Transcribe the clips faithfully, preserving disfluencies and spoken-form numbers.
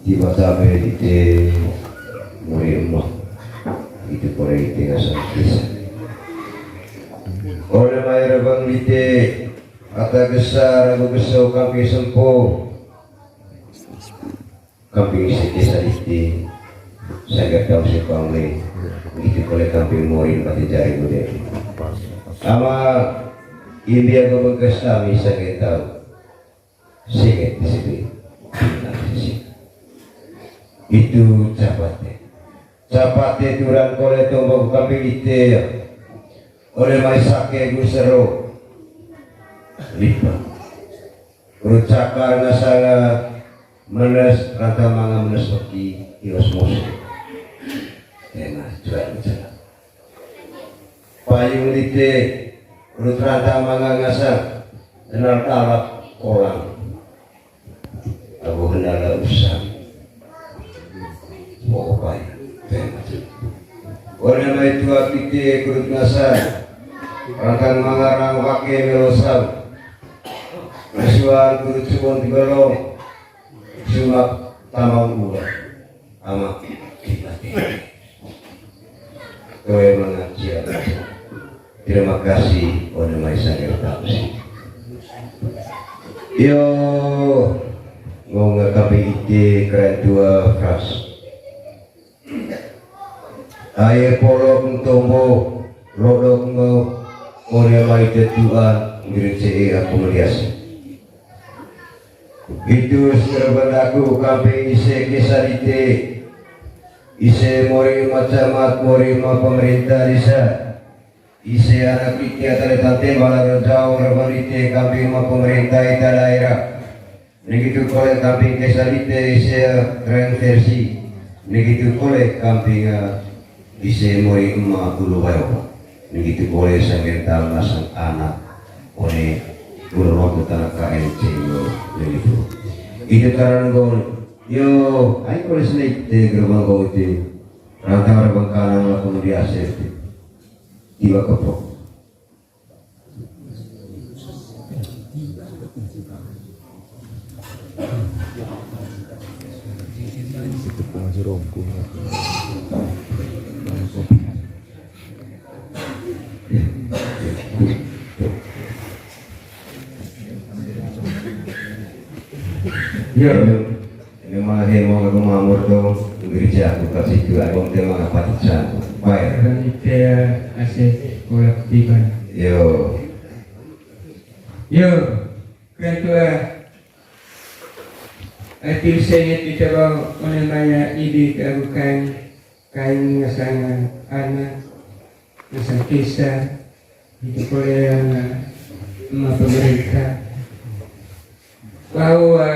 Tiba tabe dite mori ema. Itu pore ite ngasang kisa. One mai rebang dite ata gesa ragu gesa kami sempo. Kambing ise kesa dite. Sanggar tahu si pamle. Itu pore kambing mori mati jari gede. Ama India gua bekas kami sanggar tahu. Singet di sini. Itu capate. Capate turan kole tombo kambing ite ya. One mai sake gusero. Lipa. Rucakar ngasanga menes ranta manga menes oki iwas mose. Enak juga bicara. Payung dite, rut ranta manga ngasang, kenal kalap kolang. Abu kenal usang. Pokok payung, tema tu. Wana mai tua dite, kurut ngasang. Ranta manga rang wake melosang. Masuan kurut subon tibalong. Sumak tamang gua. Ama kita. Kowe mengajar. Terima kasih, Ode Maisa Gertamsi. Yo, ngonga K P I T keren tua Fras. Aye polok ntombo, lodok ngo, Ode Maisa Tuhan, ngiri C E aku melias. Itu sekarang aku kampe ise kesa dite, ise mori ma camat, mori ma pemerintah desa, ise anak ite atale tante bala rejau reban dite kampe ma pemerintah ita daerah. Negitu kole kampe kesa dite ise transversi. Negitu kole kampe nga Ise mori ema ulu bayo. Negitu kole sanggental ngasang anak. One ulu loku tanah K N C yo. Negitu. Ide karan gol. Yo, ai kole sene ite gerbang gol ite. Rantang rebang kanan laku di asir ite. Tiba kepok. Ya, memang hemo aku mamur dong, gereja aku kasih juga, aku tema apa tuh, baik. Dan ite asik kolektifan. Yo. Yo, ketua. Atil senget ita bang, One Maisa Ibi kagu kain, kain ngasang anak, ngasang kesa, itu kole anak, ema pemerintah. Bahwa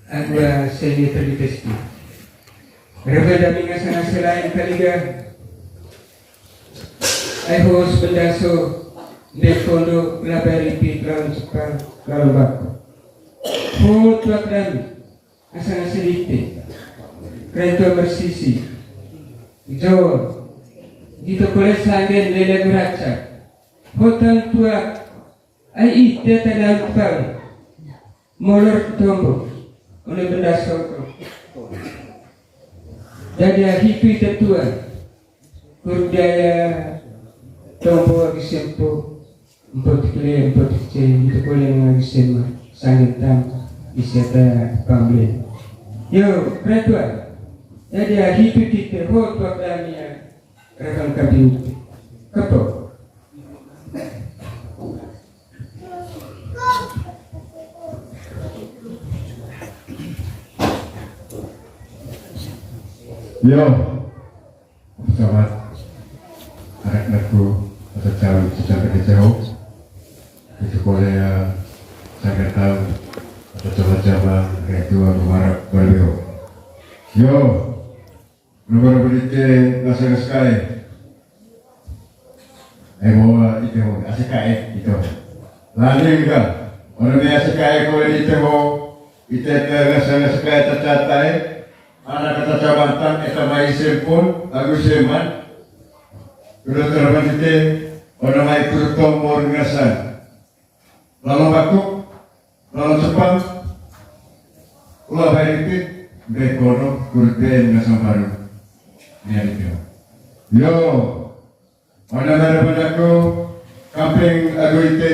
aku senget terdeteksi. Rebe dami ngasang selain kaliga. Ai hos bendaso, nde kondo, labari pi, lalu cepat, lalu bako. Ho tuak dami, asang selite, keren tua mersisi, jor, gitu kole sanggen lele guraca, hotan tuak, ai ite tadau tuak, molor tombo, One bendaso. Jadi ahi tu ite tuak, Kurdaya tombo agi sempo, empat kile, empat kece, itu kole agi sema, sangin tam, isi ata pamle. Yo, kretua. Jadi ahi tu tite ho tuak dami ya, rekam kabin. Kepo. Yo. Selamat. Anak-anakku, atau calon, calon kerja ho. Itu kole ya, saya tahu, atau coba-coba, kayak itu, aku harap berlebih ho. Yo. Nomor berite ngasang sekae. Eh, bawa ite ho, asekae, ite ho. Lani enggak, orang ni asekae kole ite ho, ite ke ngasang sekae tacatae, anak kata cabantan, eta mai sempun, lagu seman. Udah terbantu ite, orang mai perut tombol ngasang. Lalu batuk, lalu cepang, ulah baik itu, Mbe kono, kuri mbe ngasan baru. Ni ari kira. Yo. Ona mara padaku, kampeng agu ite.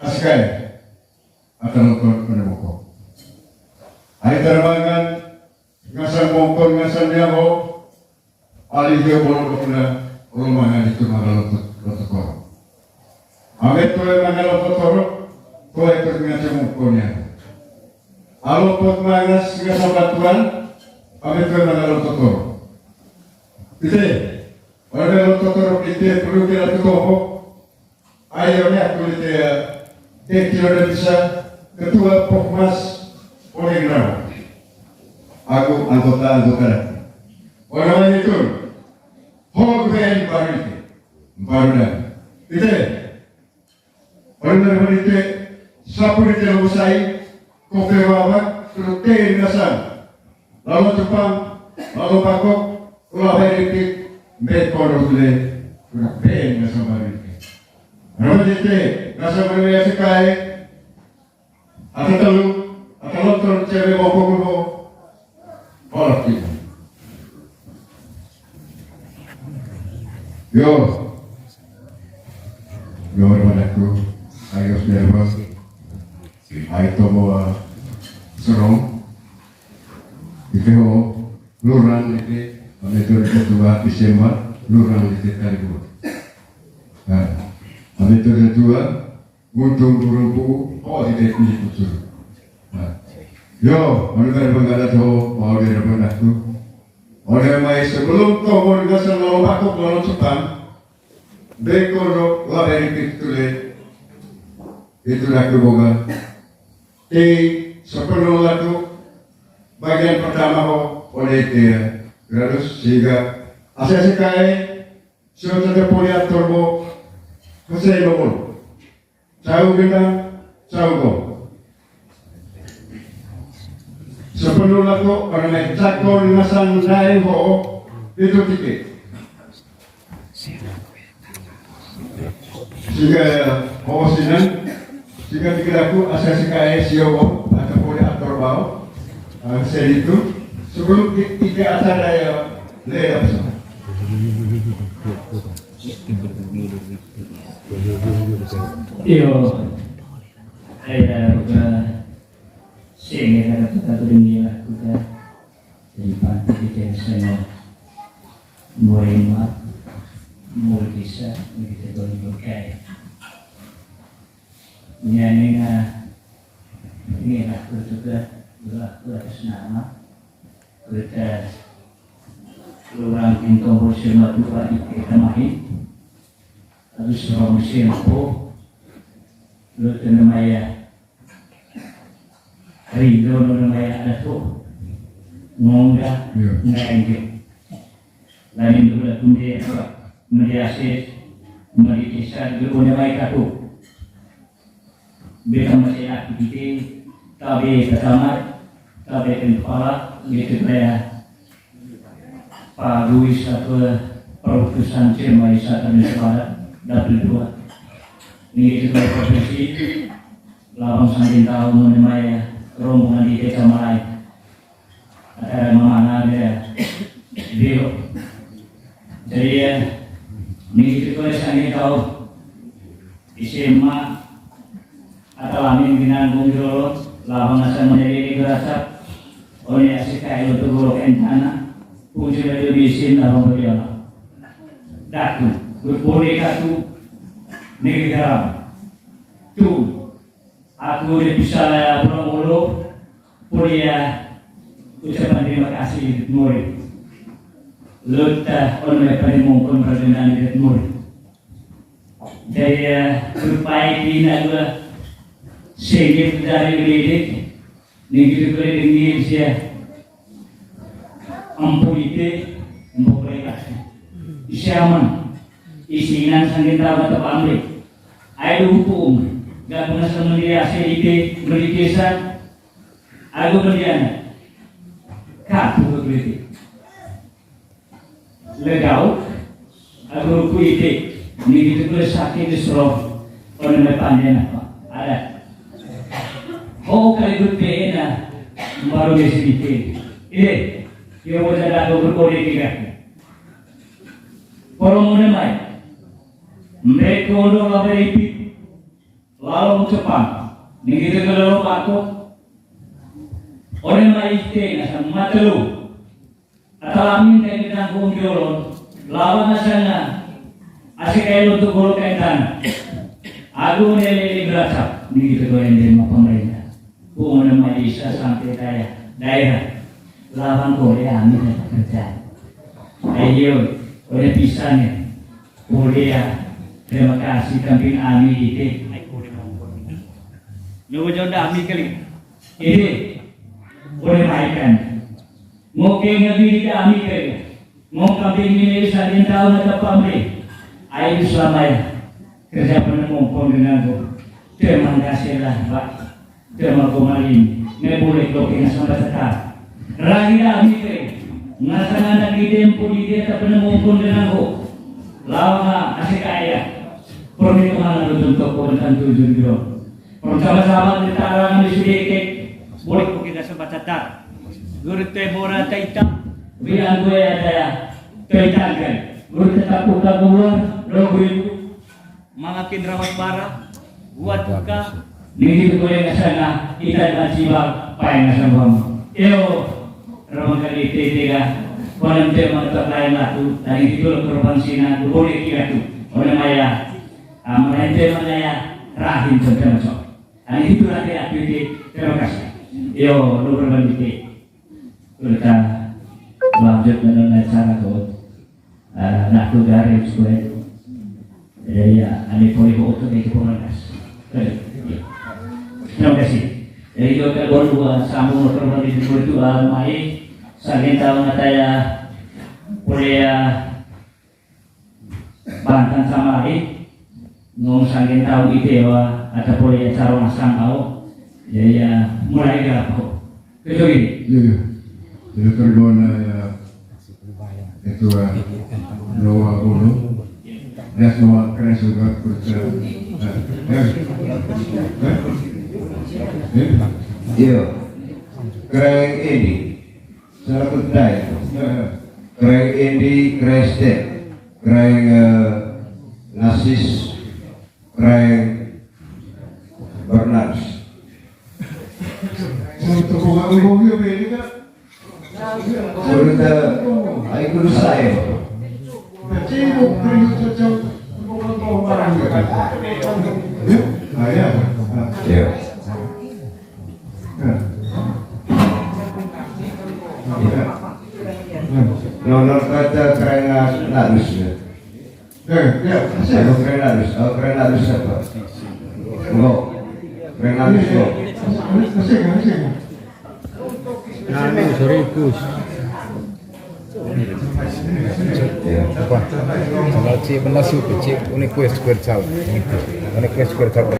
Askai. Ata nonton pada moko. Ai taramangan, ngasan mongkon, ngasan nyaho. Ali hio bolo bokna, olo mangan itu manga lotot, lotot koro. Ame toe manga lotot koro, toe ikut ngasan mongkon nyaho. Alo pot mangas ngasan batuan, ame toe manga lotot koro. Ite, ora lotot koro ite perlu kira tuh. Ayo, ya, kulit ya. Thank you, Indonesia. Ketua Pokmas Poleng Rau. Aku anggota-anggota. Orang lain itu. Ho, gue baru itu. Baru dah. Itu. Orang dari itu. Sapu di dalam usai. Kopi babak. Terus teh ngasan. Lalo cupang, lalo bakok, ulah bae ripit, mbe kono tule, udah ben ngasan baru ripit. Rama jete, ngasan baru ya sekai, ata telu, ata lotor, cewek bokok kuno, kolak tiga. Yo, yo, mana ku, ayo, biar bos. Ai tomo, ah, serong. Ite ho, lurang ite, ame tore ketua Desember, lurang ite Taribuan. Nah, ame tore ketua, Guntung Burung Puu, ho ite pilih pucur. Nah. Yo, anu tadi penggadat ho, mau dia pernah tu. Oleh mai sebelum tomo ngasan lalo bakok lalo cupang, Beko no laberi pitule. Itu laku boga. Ti sepenuh laku bagian pertama ho oleh dia. Terus sehingga asa sekae sudah terpoli atur bo. Kesai nomor. Cau gendang, cau gong. Sepenuh laku orang naik cakon ngasan daeng ho itu titik. Sehingga ho sinan, sehingga titik laku asa sekae sio bo, atau boleh atur bau. Ah, saya itu, sebelum ti-, titik acara ya, leda pesawat. Iyo, aya, buka, sehingga kata-kata tu demi lah, buka, dari pantai di Jawa Seno, mulai muat, mulai bisa, begitu, boleh buka, ya. Nyanyi na, ini lah, buka, buka, atas nama, buka, lurang pintu, bersama, buka, di kita main, Agus Romusianto, lo tene maya, Rindo, lo tene maya ada tu, ngongga, iya, ngga enggak. Lain dulu kunde apa, mediasi, medikisa, dulu kunde mai kaku. Beta masih aktiviti, tabe pertama, tabe kepala, gitu kayak Pak Luis atau perputusan Cemai saat ada sekolah dapil dua. Ini kita provinsi Labang Sangkin tahu menimai rombongan di Desa Malai. Ada mana ada bio. Jadi ya, ini kita Sangkin tahu. Isi emak, atau amin binanggung jolon, labang asa menelele gerasa, one asik kae lo tu golok entana, puji lo tu bisin labang berjala. Datu, berpole datu, negeri garam. Tu, aku udah bisa pulang ulu, Pulia, ucapan terima kasih, murid. Luta, ono ya pada mongkon perkenan, murid. Jadi, ya, berpai di nagua, sehingga dari belidik, nih gitu, boleh dengil, sia. Ampu ite, ampu boleh kasih. Isi aman, isi inan sangin tawa tepambe. Ayo hukum, gak pernah sama dia, ase ite, beli desa, Agu mendian. Kapu ke kuliti. Legau. Agu ruku ite. Ni gitu kule sakit di serong. Kone me pandian apa? Ada. Ho kali good pena. Baru dia sedikit. Ide, dia mau jadi aku berkode tiga. Kalau mau demai, mereka udah lama ipit, lalu cepat. Nih gitu kalau aku. Oleh mai ite, nasa matelu. Atau amin kayak kita ngomong jolon, lawan asana, asik kayak untuk golo kayak tanah. Aku nele di berasap, ini gitu gue yang mau pemerintah. Ku mau nama Isa sampai kayak daerah. Lawan kole amin yang kerja. Ayo, oleh pisahnya. Kole ya, terima kasih kamping amin gitu. Nunggu jonda amin kali. Ini, boleh main kan. Ngoke ngadiri kami kaya. Ngom kambing ini bisa dintau na tapamri. Ayo selama ya. Kerja penemu penggenangku. Terima kasih lah, Pak. Terima kumalin. Ngai boleh kopi ngasam baca. Rani kami kaya. Ngasang anak di tempo di dia tak penemu penggenangku. Lawa asik kaya. Permintaan untuk komentar tujuh dua. Pertama-tama kita arangan di sudeke. Boleh kita sempat catat. Guru teh bora taita. Bilang gue ada ya. Taita kan. Guru tetap buka keluar. Lo guru. Mangakin rawas bara. Buat buka. Nini gue yang sana. Kita dengan jiwa. Paling ngasam bom. Yo. Ramang kali tete ga. Konem te mantap lain latu. Tadi itu lo korban sina. Gue boleh kira tuh. Konem ayah. Ah, merente mangaya rahim tentang so. Ani itu lagi aktiviti. Terima kasih. Yo, lu berbanding. Kita lanjut dengan acara tuh. Ah, nak tuh garis gue. Jadi ya, ani poli itu di komunitas. Terima kasih. Jadi juga kalau dua sambung motor di itu, ah, mai. Saking tahu kata ya, kuliah Bantan sama lagi, ngong sanggen tahu ite wa, ata poli ya carong asang kau, ya, ya, mulai gak kau. Itu gini. Iya, iya. Jadi tergona ya, itu, eh, Noah Bono. Ya, semua kena suka kerja. Eh, eh, eh. Iya. Keren ini. Salah betai. Keren Endi, keren Step, keren, eh, Nasis, keren Bernard. Untuk buka umum juga beda, Kak. Sudah, ayo dulu saya. Kecil, bukan cocok. Ya, ah, ya. Ya. Nonton kaca keren Nadus ya. Eh, ya, saya keren Nadus. Oh, keren Nadus siapa? Enggak. Keren Nadus, enggak. Nah, ini serius. Apa? Kalau cik benar sih, cik, ini quest, quest sound. Ini quest, quest sound.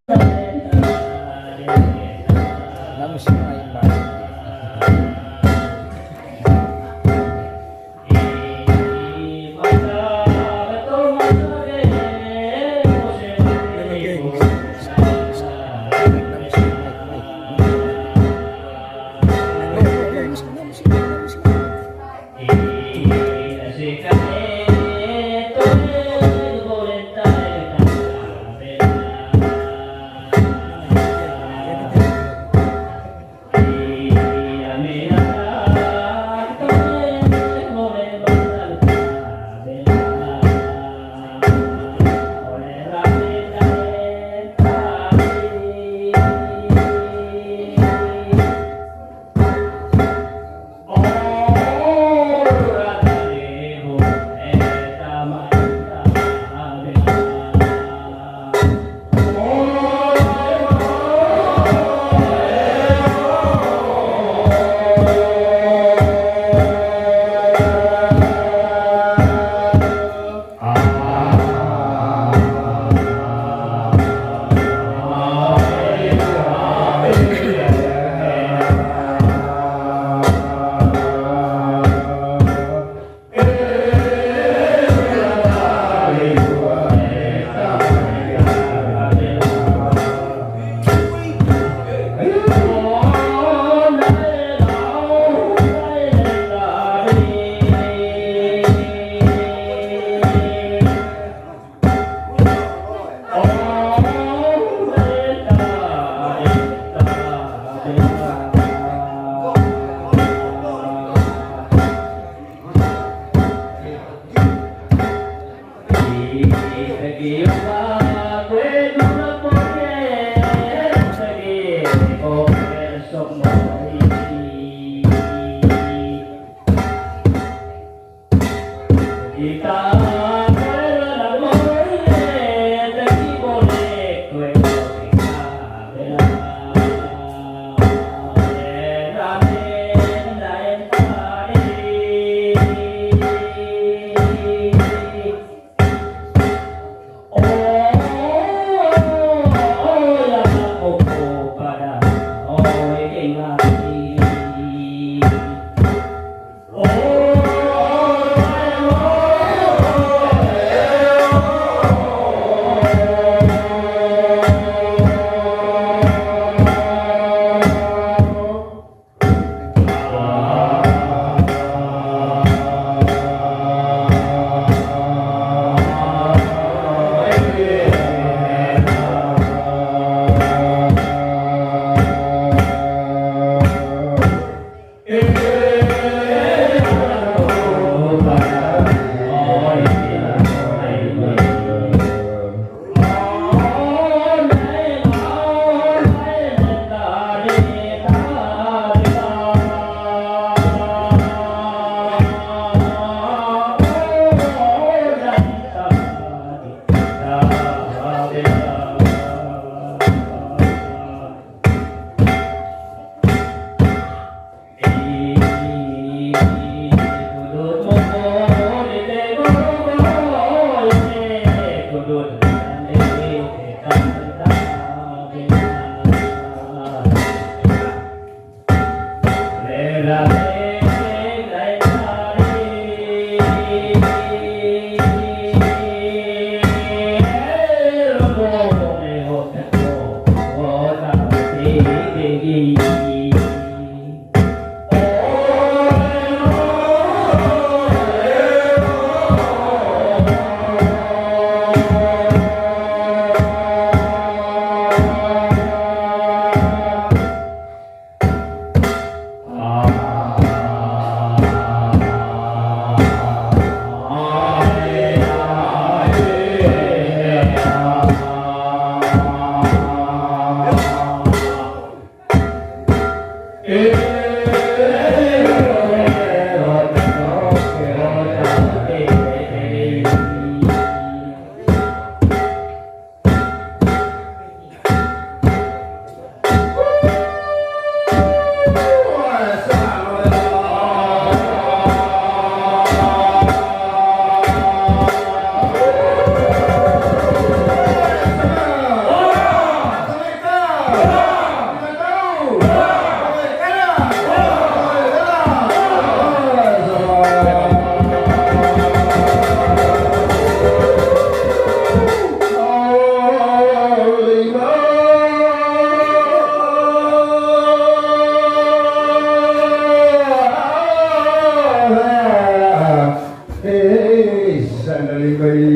Eh, sandali bai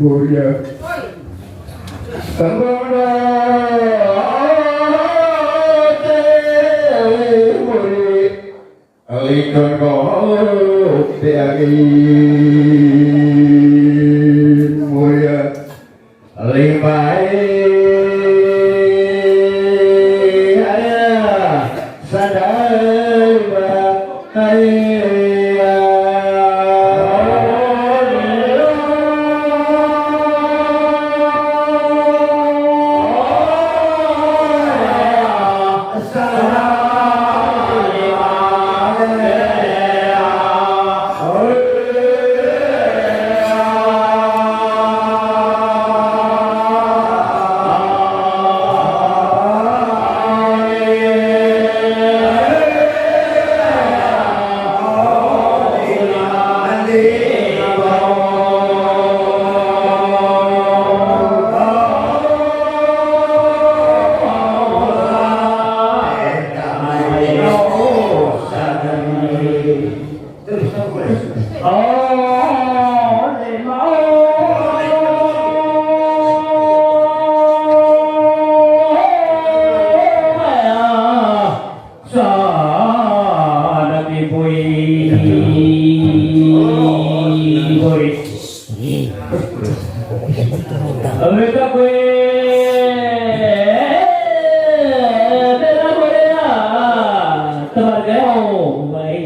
boria. Tambana te bori. Alikon ko te angin boria. Limbai aya sadai ba aya. Sana ki boy. Boy. Mereka boy. Bela boy ya. Teman kau boy.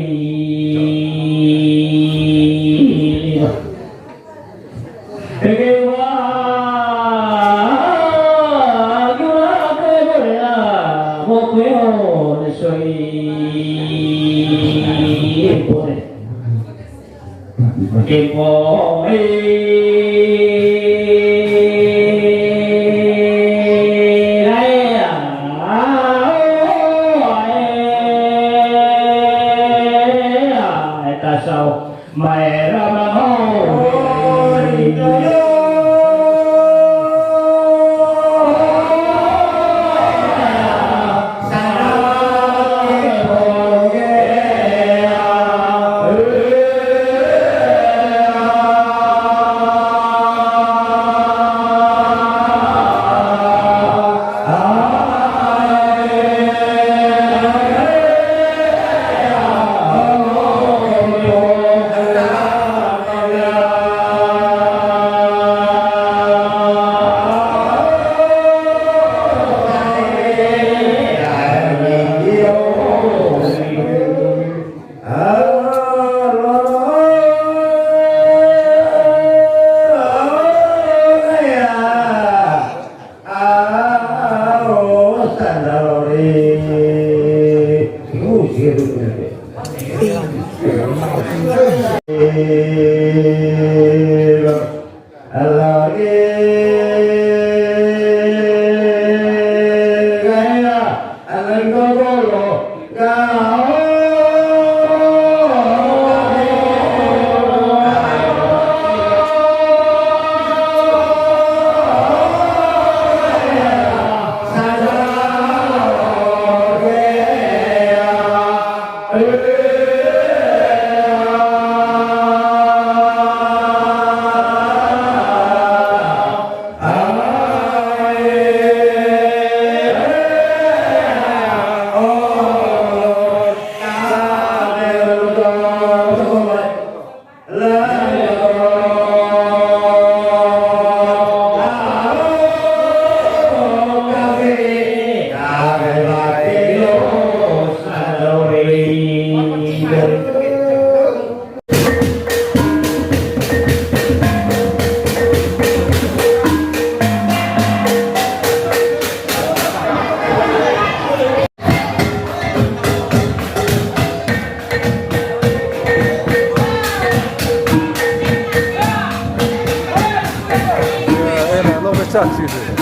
Era, lo me chat, sí, sí.